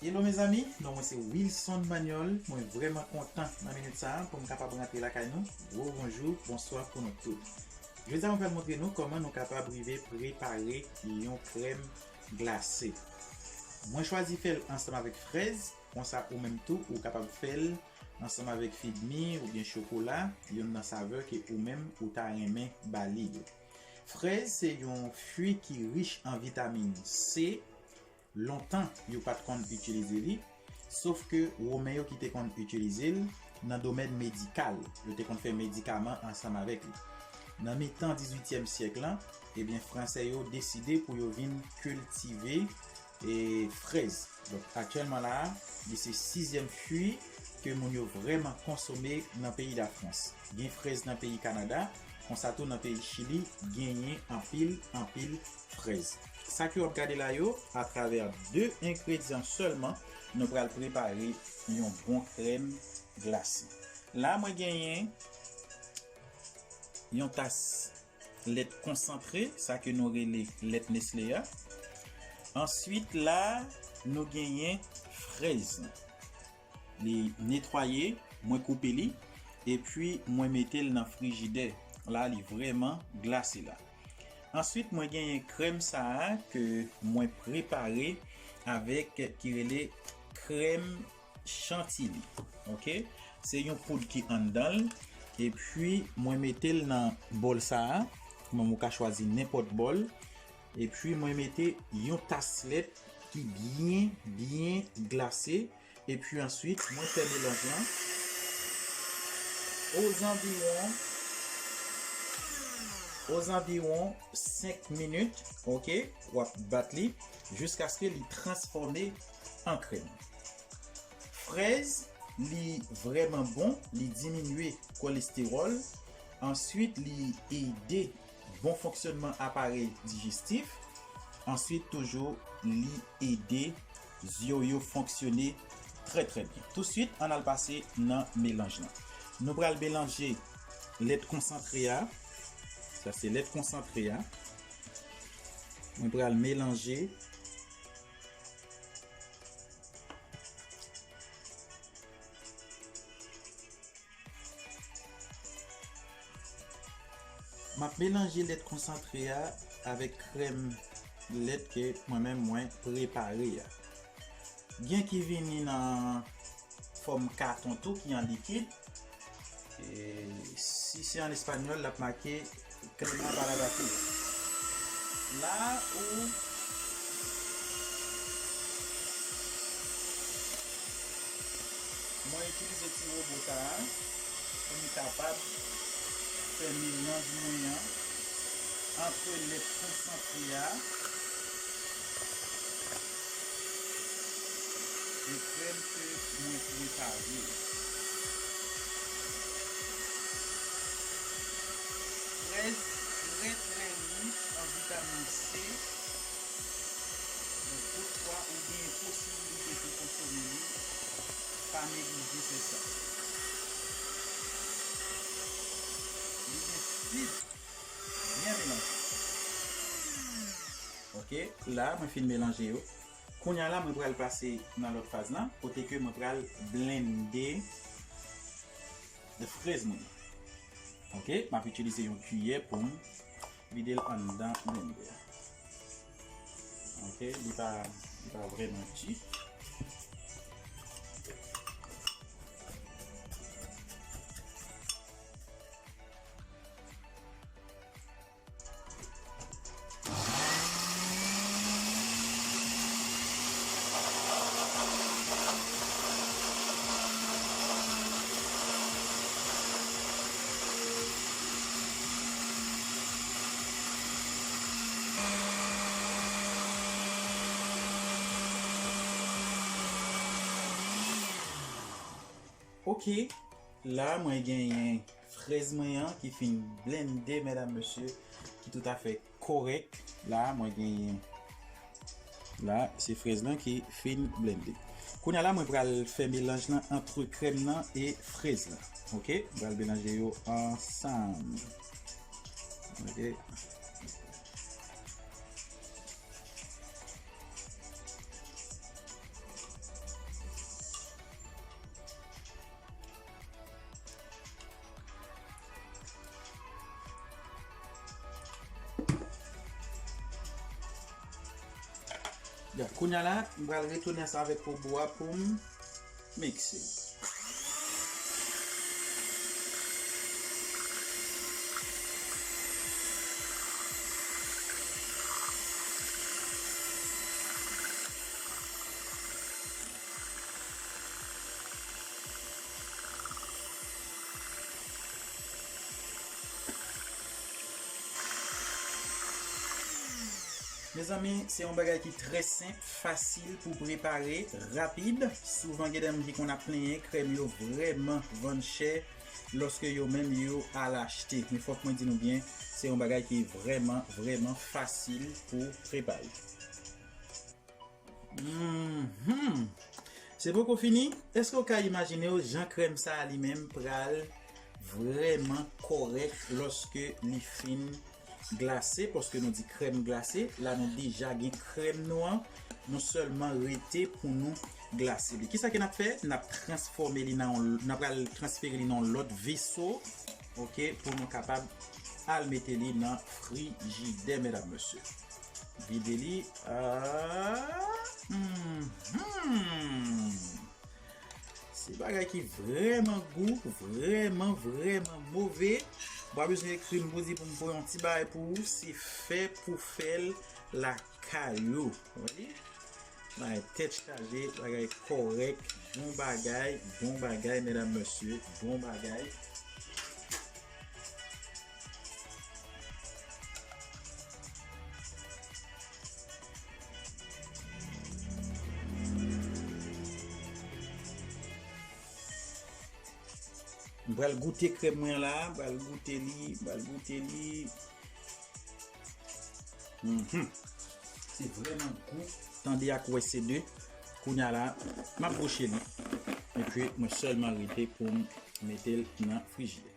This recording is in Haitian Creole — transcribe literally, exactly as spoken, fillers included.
Hello mezanmi, non mwen se Wilson Manuel. Mwen vrèman kontan nan minit sa a pou m kapab rantre lakay nou. Gwo bonjou, bonswa pou nou tout. Jodi a mwen pral montre nou kòman nou kapab rive prepare yon krèm glase. Mwen chwazi fè l ansanm avèk frèz, konsa ou menm tou ou kapab fè l ansanm avèk figmi oubyen chokola, youn nan savè ke ou menm ou ta renmen ba li yo. Frèz se yon fwi ki rich an vitamin C. Lontan, yo pa t konn itilize li, sof ke Women yo ki te konn itilize l nan domèn medikal, yo te konn fè medikaman ansanm avèk li. Nan mitan dizuityèm syèk lan, ebyen, Fransè yo deside pou yo vin kiltive e frèz. Donk, aktyèlman la a, li se sizyèm fwi ke moun yo vrèman konsome nan peyi Lafrans. Gen frèz nan peyi Kanada, konsa tou nan peyi Chili, genyen anpil, anpil frèz. Sa ke w ap gade la yo, atravè de engredyan sèlman, nou pral prepare yon bon krèm glase. La, mwen genyen yon tas lèt konsantre, sa ke nou rele lèt Nestlé a. Answit, la, nou genyen frèz. Li netwaye, mwen koupe li, epi mwen mete l nan frijidè. La, li vrèman glase la. Answit, mwen genyen krèm sa a ke mwen prepare avèk, ki rele krèm chantilly. Oke? Se yon poud ki anndan l. Epi, mwen mete l nan bòl sa a. Menm ou ka chwazi nenpòt bòl. Epi, mwen mete yon tas lèt ki byen, byen glase. Epi answit, mwen fè melanj lan ozanviwon, ozanviwon senk minit, oke? W ap bat li jiskaske li transfòme an krèm. Frèz, li vrèman bon, li diminye kolestewòl. Answit, li ede bon fonksyònman aparèy dijestif. Answit, toujou, li ede zye w yo fonksyone trè, trè byen. Touswit, ann al pase nan melanj lan. Nou pral melanje lèt konsantre a. Sa se lèt konsantre a. Mwen pral melanje. M ap melanje lèt konsantre a avèk krèm lèt ke mwen menm mwen prepare a. Gen ki vini nan fòm katon tou ki an likid. E si se an espanyòl, l ap make crema para batir. La ou mwen itilize ti wobo sa a pou m kapab fè melanj mwen an ant lèt konsantre a e krèm ke mwen prepare. Frèz trè, trè rich an vitamin C. Donk, tout fwa ou gen posibilite pou konsome li, pa neglije fè sa. Li gen fib, byen melanje. Oke, la, mwen fin melanje yo. Kounye a la, mwen pral pase nan lòt faz lan, kote ke mwen pral blende frèz mwen. Oke, m ap itilize yon kiyè pou m vide l anndan blendè. Oke, li pa, li pa vrèman di. Oke, la mwen genyen frèz mwen an ki fin blende, medam, mesye, ki toutafè kòrèk. La, mwen genyen, la, se frèz lan ki fin blende. Kounye a la, mwen pral fè melanj lan ant krèm nan e frèz lan. Oke, mwen pral melanje yo ansanm. Oke. Kounye a la, m pral retounen sa avèk kobo a pou m mikse. Mezanmi, se yon bagay ki trè senp, fasil pou prepare, rapid. Souvan gen de moun ki konn ap plenyen, krèm yo vrèman vann chè lòske yo menm yo al achte. Men fòk mwen di nou byen, se yon bagay ki vrèman, vrèman fasil pou prepare. Mhm. Se poko fini? Èske w ka imajine w jan krèm sa a li menm pral vrèman kòrèk lòske li fin glase? Paske nou di krèm glase, la nou deja gen krèm nou an, nou sèlman rete pou nou glase li. Kisa ke n ap fè? N ap transfòme li nan yon, n ap pral transfere li nan yon lòt veso, oke, pou nou kapab al mete li nan frijidè, medam, mesye. Vide li. Ah, mhm. Se bagay ki vrèman gou, vrèman, vrèman move. W pa bezwen ekri m pou di pou m voye yon ti bagay pou ou. Se fè pou fè l lakay ou. Ou wè? Bagay tèt chaje, bagay kòrèk, bon bagay, bon bagay, medam, mesye, bon bagay. M pral goute krèm mwen la, m pral goute li, m pral goute li. Mhm. Se vrèman gou. Tande ak wè se de. Kounye a la, m ap bouche li. Epi, mwen sèlman rete pou m mete l nan frijidè.